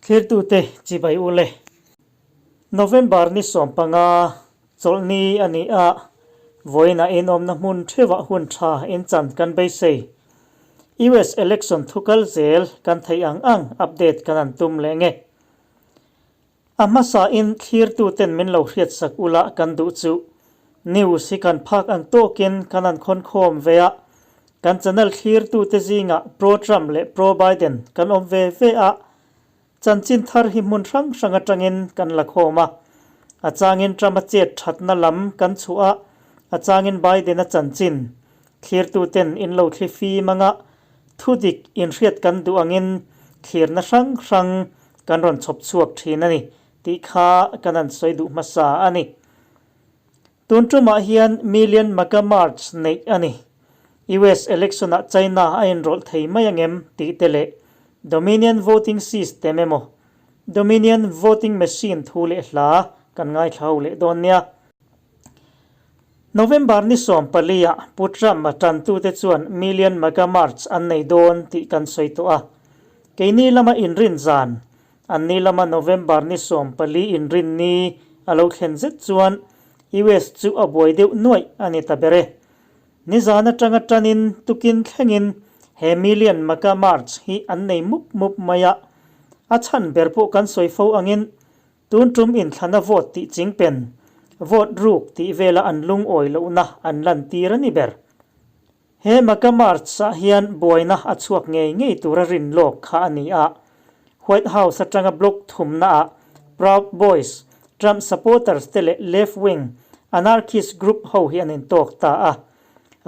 Thlirtute chibai u le. November ni 15, chawlhni a ni a, vawiinah inawmna hmun theuhah hun tha inchan kan beisei. US election thukal zel kan theih ang ang update kan han tum leh nge. A hmasain thlirtuten min lo hriatsak ula kan duh chu. News hi kan phak ang tawkin kan han khawnkhawm ve a, kan channel thlirtute zingah pro-Trump leh pro-Biden kan awm ve ve a, chanchin thar hi hmun hrang hrang atangin kan la khawm a. A changin Trump-a chet thatna lam kan chhuah a, a changin Biden-a chanchin thlirtuten in lo thli fim anga Thudik inhriat kan duh angin thlirna hrang hrang kan rawn chhawp chhuak thin a ni tih kha kan han sawi duh hmasa a ni. Tun tumah hian Million Maga March neih a ni. US election ah China a inrawlh thei mai angem tih te leh Dominion voting system emaw Dominion voting machine thu leh hla kan ngaithla ho leh dawn nia. November ni 14 ah Pu Trump a tantute chuan Million Maga March an nei dawn tih kan sawi tawh a. Keini lama inrin zan, anni lama November ni 14 inrin ni a lo thlen zet chuan US chu a buai deuh nuaih a ni ta ber e. Nizan atanga tanin tukin thlengin he Million Maga March hi an nei mup mup mai a. A chhan ber pawh kan sawi fo angin Tun tum inthlana vote tih chingpen, vote ruk tih vela an lungawi lohna an lantir a ni ber. He Maga March ah hian buaina a chhuak ngei ngei tura rin lawk kha a ni a. White House atanga block thumna ah Proud Boys, Trump supporters te leh left wing anarchist group ho hi an intawk ta a.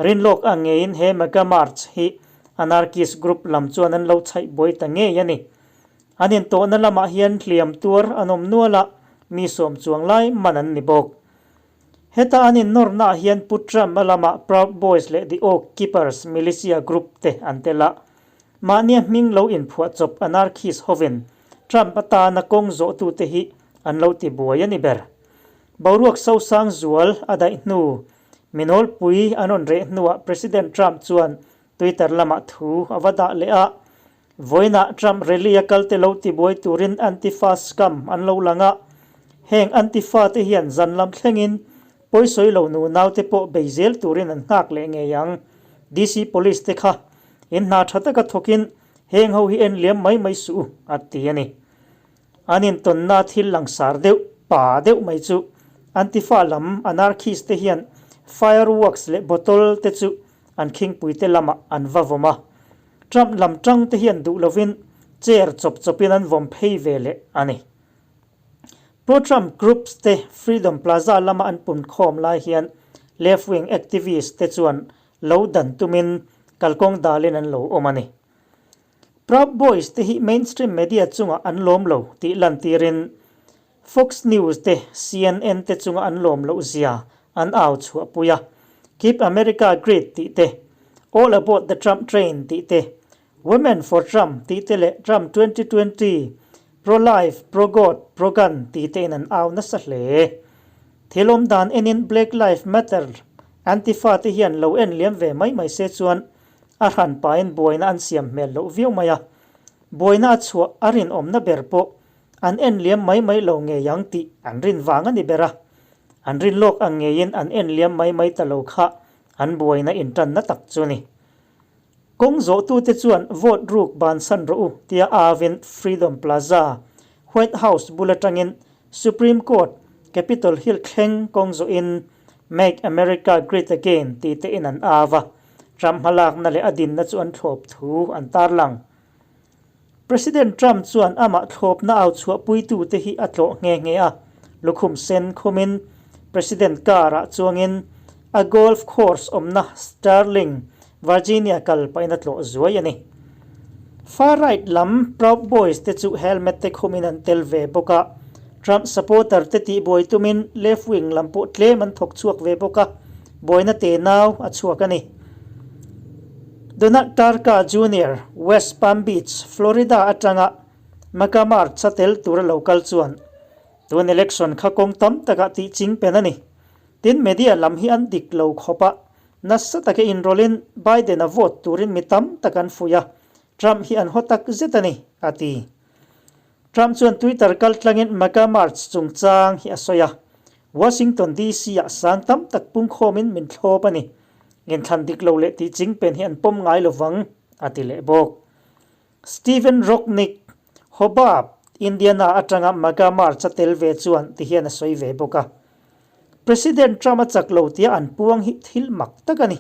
Rin lawk ang ngeiin he Maga March hi anarchist group lam chuan an lo chhaih buai ta ngei a ni. An intawhna lamah hian hliam tuar an awm nual a, mi sawm chuang lai man an ni bawk. Heta an innawrnaah hian Pu Trump a lamah Proud Boys leh The Oath Keepers militia group te an tel a. Mahnia hming lo inphuahchawp anarchist hovin Trump atana kawng zawhtute hi an lo tibuai a ni ber. Boruak sosang zual a daih hnu, minawlpui an rawn reh hnuah President Trump chuan Twitter lamah thu a va dah leh a. Vawiinah Trump rally a kalte lo tibuai turin Antifa scam an lo lang a, heng Antifa te hian zan lam thlengin pawisawi lo nu naute pawh bei zel turin an nghak leh ngei ang. DC Police te kha in hna tha taka thawkin heng ho hi en liam mai mai suh u, a ti a ni. An intawnna thil langsar deuh, pa deuh mai chu Antifa lam anarchist te hian fireworks leh bottle te chu an khingpuite lamah an va vawm a. Trump lam tang te hian duh lovin chair chawp chawpin an vawm phei ve leh a ni. Pro-Trump groups te Freedom Plaza lama an pun khawm lai hian left-wing activists te chuan lo dan tumin kalkawng dalin an lo awm a ni. Proud Boys te hi mainstream media chungah an lawm lo tih lantirin Fox News te CNN te chunga an lawm loh zia an au chhuahpui a, Keep America Great tih te, All Aboard the Trump Train tih te, Women for Trump tih te leh Trump 2020, Pro-Life, Pro-God, Pro-Gun tih tein an au nasa hle. Thil awm dan enin Black Life Matter, Antifa te hian lo en liam ve mai mai se chuan a hran pahin buaina an siam hmel loh viau mai a, buaina a chhuah a rinawmna ber pawh An en liam mai mai lo ngei ang tih an rin vang a ni ber a. An rin lawk ang ngeiin an en liam mai mai ta lo kha an buaina intanna tak chu a ni. Kawng zawhtute chuan vote ruk bansan rawh u tia avin Freedom Plaza, White House bul atangin Supreme Court, Capitol Hill thleng kawng zawhin Make America Great Again tih tein an av a, Trump hmalakna leh a dinna chu an thlawp thu an tarlang. President Trump chuan amah thlawpna au chhuahpuitute hi a tlawh nghe nghe a, lukhum sen khumin President car-ah chuangin a golf course awmna Sterling, Virginia kal pahin a tlawh zuai a ni. Far-right lam Proud Boys te chu helmet te khumin an tel ve bawk a, Trump supporter te tihbuai tumin left-wing lam pawh tlem an thawk chhuak ve bawk a, buaina tenau a chhuak a ni. Donald Tarka Junior, West Palm Beach, Florida atanga Maga March a tel tura lo kal chuan tun election kha kawng tam takah tih ching pen a ni. Tin, media lam hi an dik lo khawp a, nasa taka inrawlhin Biden-a vote turin mi tam tak an fuih a, Trump hi an haw tak zet a ni, a ti. Trump chuan Twitter kaltlangin MAGA March chungchang hi a sawi a, Washington DC ah sang tam tak pungkhawmin min thlawp a ni. Inthlan dik lo leh tih chingpen hi an pawm ngai lovang, a ti leh bawk. Stephen Rocknick, Hobart, Indiana atanga MAGA March a tel ve chuan ti hian a sawi ve bawk a. President Trump a chak lo tia an puang hi thil mak tak a ni.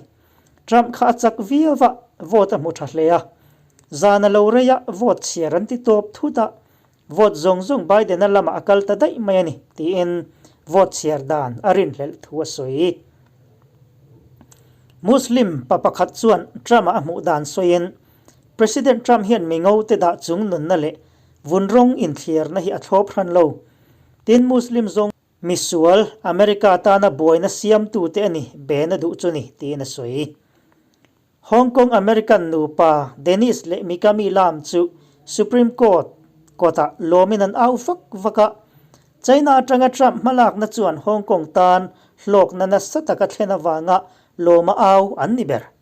Trump kha a chak viau a, vote a hmu tha hle a. Zan a lo rei a, vote chhiar an ti tawp thut a, vote zawng zawng Biden-a lamah a kal ta daih mai a ni, tiin vote chhiar dan a rinhlelh thu a sawi. Muslim pa pakhat chuan Trump-a a hmuh dan sawiin, President Trump hian mi ngo te dah chung nunna leh vun rawng inthliarna hi a thlawp hran lo. Tin, Muslim zawng. Misual, America tana buaina siamtute a ni, bena duh chu ni, tiin a sawi. Hong Kong American nupa Dennis leh Mikami Lam chu Supreme Court kawtah lawmin an au vak vak a. China atanga Trump hmalakna chuan Hong Kong tan hlawkna nasa taka thlen avanga lawma au an ni ber.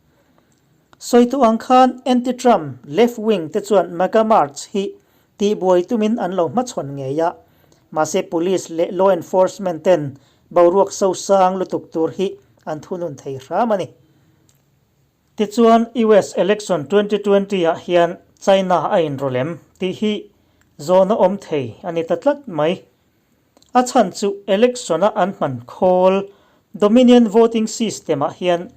Sawitu ang khan anti-Trump left-wing te chuan MAGA March hi tihbuai tumin an lo hmachhawn ngei a, mahse police leh law enforcement ten boruak sosang lutuk tur hi an thunun thei hram a ni. Tichuan US election 2020 ah hian China a inrawlh em tih hi zawhna awm thei a ni ta tlat mai. A chhan chu election-a an hman khawl Dominion voting system-ah hian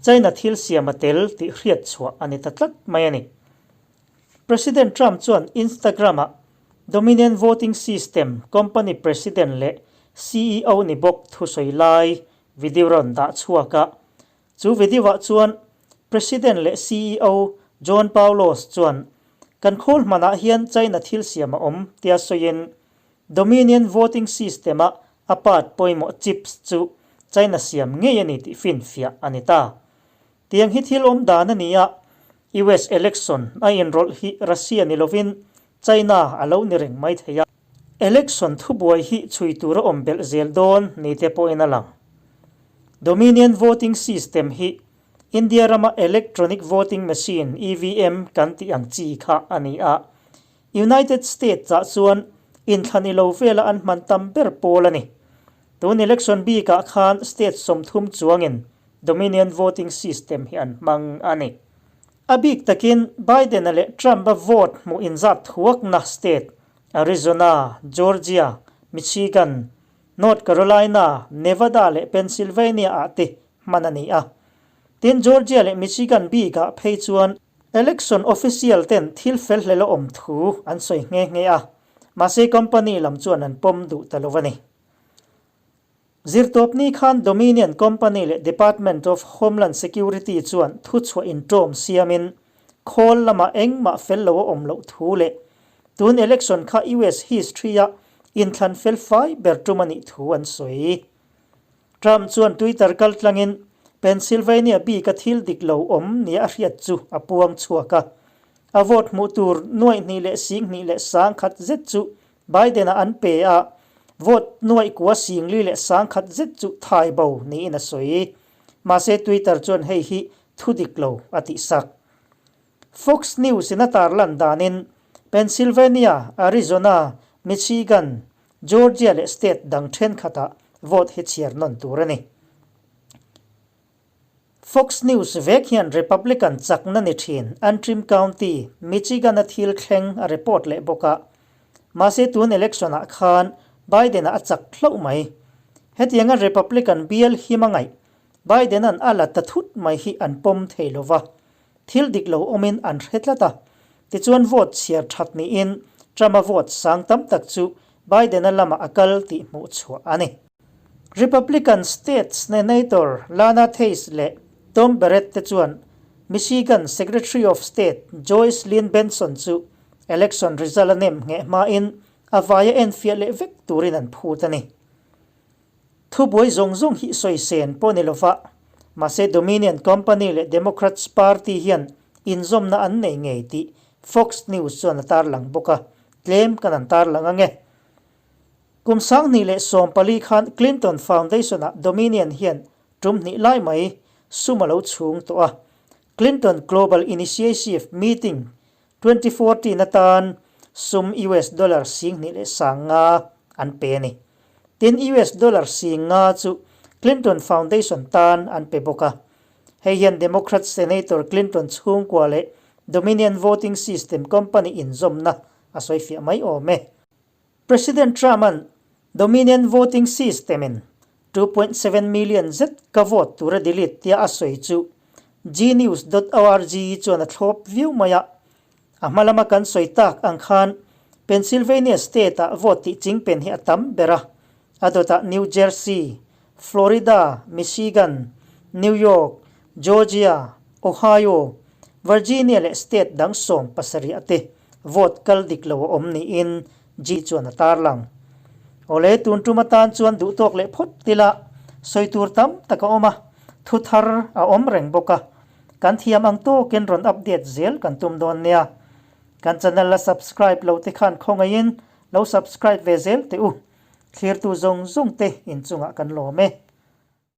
China thil siam a tel tih hriat chhuah a ni ta tlat mai a ni. President Trump chuan Instagram-ah Dominion voting system company president leh CEO ni bawk thusawi lai video rawn dah chhuak a. Chu video-ah chuan President leh CEO John Paulos chuan kan khawl hmanah hian China thil siam a awm tia sawiin Dominion voting system-a a part pawimawh chips chu China siam ngei a ni tih finfiah a ni ta. Tiang hi thil awm dan a ni a, US election a inrawlh hi Russia ni lovin China a lo ni reng mai thei a. Election thubuai hi chhui tur a awm belh zel dawn ni te pawhin a lang. Dominion voting system hi India rama electronic voting machine, EVM, kan tih ang chi kha a ni a. United States-ah chuan inthlan i lo vela an hman tam ber pawl a ni. Tun election bikah khan state 30 chuangin Dominion voting system hi an hmang a ni. A bik takin Biden-a leh Trump-a vote hmuh inzat thuakna state Arizona, Georgia, Michigan, North Carolina, Nevada leh Pennsylvania-ah te hman a ni a. Tin, Georgia leh Michigan bikah phei chuan Election official ten thil fel hlel a awm thu an sawi nghe nghe a, mahse company lam chuan an pawm duh ta lo a ni. Zirtawpni khan Dominion Company leh Department of Homeland Security chuan thuchhuah inṭawm siamin khawl lamah engmah fel lo a awm loh thu leh tun election kha US history-a inthlan fel fai ber tum a nih thu an sawi. Trump chuan Twitter kaltlangin Pennsylvania bika thil dik lo awm nia a hriat chu a puang chhuak a. A vote hmuh tur nuaih hnih leh sing hnih leh sang khat zet chu Biden-a an pe a, vote nuaih kua singli leh sang khat zet chu thai bo niin a sawi. Mahse Twitter chuan hei hi thu dik lo a tihsak. Fox News-in a tarlan danin Pennsylvania, Arizona, Michigan, Georgia leh state dang thenkhatah vote hi chhiar nawn tur a ni. Fox News vek hian Republican chakna ni thin Antrim County, Michigan-a thil thleng a report leh bawk a. Mahse tun election-ah khan Biden-a a chak hlauh mai. Hetianga Republican bial him a ngaih, Biden-a'n a la ta thut mai hi an pawm thei lo va. Thil dik lo awmin an hre tlat a. Tichuan vote chhiar that niin Trump-a vote sang tam tak chu Biden-a lamah a kal tih hmuh chhuah a ni. Republican State Senator Lana Theis leh Tom Barrett te chuan Michigan Secretary of State Joyce Lynn Benson chu election result a nem ngheh hmain a vaia enfiah leh vek turin an phut a ni. Thubuai zawng zawng hi sawi sen pawh ni lova, mahse Dominion Company leh Democrats Party hian inzawmna an nei ngei tih Fox News chuan a tarlang bawk a, tlem kan an tarlang ange. Kum 2014 khan Clinton Foundation-ah Dominion hian tum hnih lai mai sum a lo chhung tawh a, Clinton Global Initiative Meeting 2014 atan. sum US dollar 25,000 an pe a ni. Tin, US dollar 50,000 chu Clinton Foundation tan an pe bawk a. Hei hian Democrat Senator Clinton chhungkua leh Dominion Voting System company inzawmna a sawifiah mai awm e. President Trump-a'n Dominion Voting System-in 2.7 million zet ka vote tur a delete tia a sawi chu Gnews dot org chuan a thlawp viau mai a. A hma lama kan sawi tak ang khan Pennsylvania state-ah vote tih chingpen hi a tam ber a, a dawtah New Jersey, Florida, Michigan, New York, Georgia, Ohio, Virginia leh state dang 17 te vote kal dik lo a awm niin G chuan a tarlang. Awle, tun tum atan chuan duhtawk leh phawt tila sawi tur tam tak a awm a, thu thar a awm reng bawk a, kan thiam ang tawkin rawn update zel kan tum dawn nia. Kan channel la subscribe lo te khan khawngaihin lo subscribe ve zel teh u. Thlirtu zawng zawng te inchungah kan lawm e.